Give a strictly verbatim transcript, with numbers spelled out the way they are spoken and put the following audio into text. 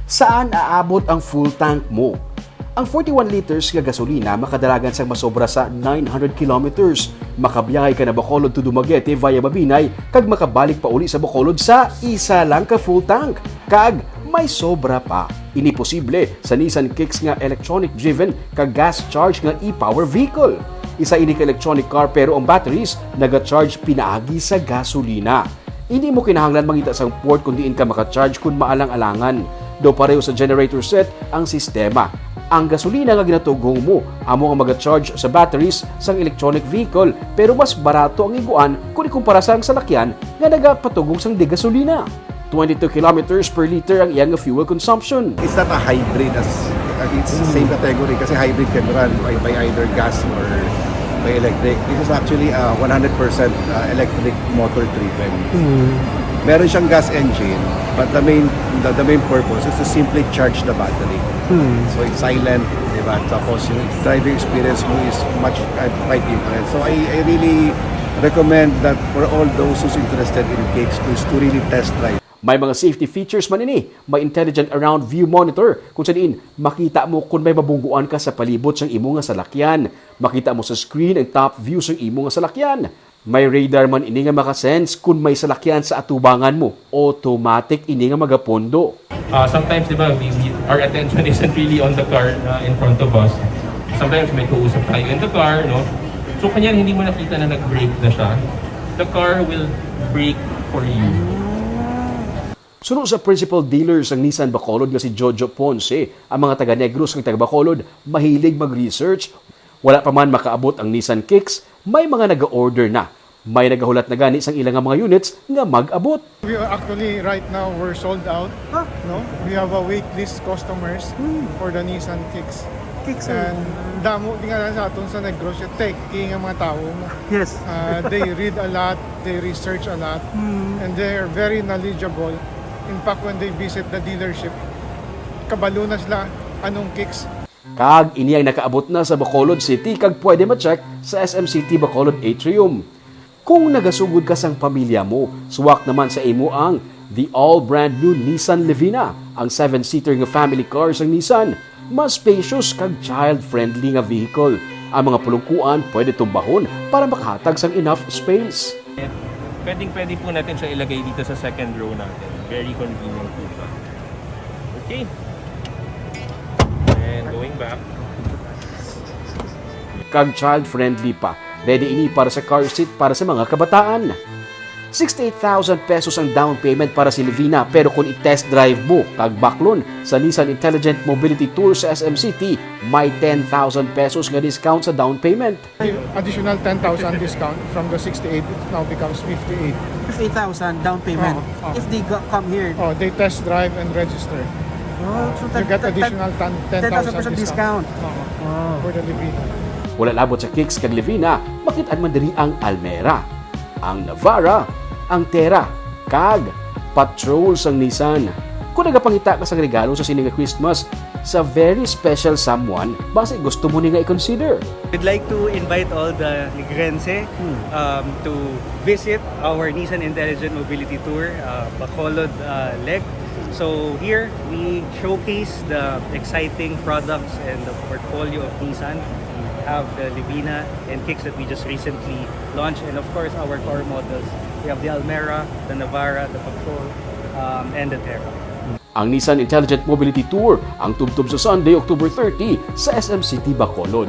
Saan aabot ang full tank mo? Ang forty-one liters nga gasolina makadalagan sang masobra sa nine hundred kilometers. Makabiyahe ka na Bacolod to Dumaguete via Mabinay kag makabalik pa uli sa Bacolod sa isa lang ka full tank. Kag may sobra pa. Ini posible sa Nissan Kicks nga electronic-driven kag gas-charge nga e-power vehicle. Isa ini ka electronic car, pero ang batteries naga-charge pinaagi sa gasolina. Hindi mo kinahanglan mangita sang port kon diin ka maka-charge kon maalang-alangan. Daw pareho sa generator set ang sistema. Ang gasolina nga ginatughong mo amo ang maga-charge sa batteries sang electronic vehicle, pero mas barato ang iguan kon ikumpara sang salakyan nga nagapatughong sang degasolina. Twenty-two kilometers per liter ang iyang fuel consumption. It's not a hybrid as uh, it's the same category kasi hybrid can run by, by either gas or by electric. This is actually uh, one hundred percent uh, electric motor driven. Meron siyang gas engine, but the main the, the main purpose is to simply charge the battery. So it's silent, di ba? Tapos yung driving experience mo is much uh, quite different. So I, I really recommend that for all those who's interested in Kicks to, to really test drive. May mga safety features man ini. May intelligent around view monitor, kung sa diin makita mo kung may mabungguan ka sa palibot sang imo nga salakyan. Makita mo sa screen ang top view sang imo nga salakyan. May radar man ini nga makasense kung may salakyan sa atubangan mo. Automatic ini nga magapondo. Uh, sometimes, di ba, we, we, our attention isn't really on the car uh, in front of us. Sometimes may kausap tayo in the car, no? So, kanyan hindi mo nakita na nag-brake na siya. The car will brake for you. Suno sa principal dealer sang Nissan Bacolod nga si Jojo Ponce, ang mga taga Negros kag taga Bacolod mahilig mag-research. Wala pa man makaabot ang Nissan Kicks, may mga naga-order na. May nagahulat na gani sang ila nga mga units nga mag-abot. We are actually right now we're sold out. No, we have a wait list customers for the Nissan Kicks. Kicks And damo din nga lang sa aton sa Negros yung techie nga mga tao. Yes. Uh, they read a lot, they research a lot, and they're very knowledgeable. In fact, when they visit the dealership, kabalo na sila anong Kicks. Kag ini ang nakaabot na sa Bacolod City kag pwede ma-check sa S M City Bacolod Atrium. Kung nagasugod ka sang pamilya mo, suwak naman sa imo ang the all brand new Nissan Livina, ang seven-seater nga family car sang Nissan. Mas spacious kag child-friendly nga vehicle. Ang mga pulungkuan pwede tumbahon para makahatag sang enough space. Pwedeng pwede po natin siya ilagay dito sa second row natin. Very convenient po siya. Okay. And going back. Kag child-friendly pa. Ready ini para sa car seat para sa mga kabataan. Sixty-eight thousand pesos ang down payment para si Livina, pero kung i-test drive mo kag baklon sa Nissan Intelligent Mobility Tour sa S M City, may ten thousand pesos nga discount sa down payment. Additional ten thousand discount from the sixty-eight, it now becomes fifty-eight. Fifty thousand down payment. Oo, oo. If they go, come here. Oh, they test drive and register. Oh, so You get additional ten- ten thousand discount. discount. Oo, Oh. For the Livina. Wala labot sa Kicks kag Livina, makit-an man diri ang Almera, ang Navara, ang Terra, kag Patrol sang Nissan. Kung nagapangita ka sang regalo sa sini nga Christmas sa very special someone, basi gusto mo ni nga i-consider. We'd like to invite all the Negrense um, to visit our Nissan Intelligent Mobility Tour, uh, Bacolod uh, leg. So here, we showcase the exciting products and the portfolio of Nissan. We have the Livina and Kicks that we just recently launched, and of course, our core models. We have the Almera, the Navara, the Patrol, um, and the Terra. Ang Nissan Intelligent Mobility Tour ang tubtob sa Sunday, October thirty sa S M City Bacolod.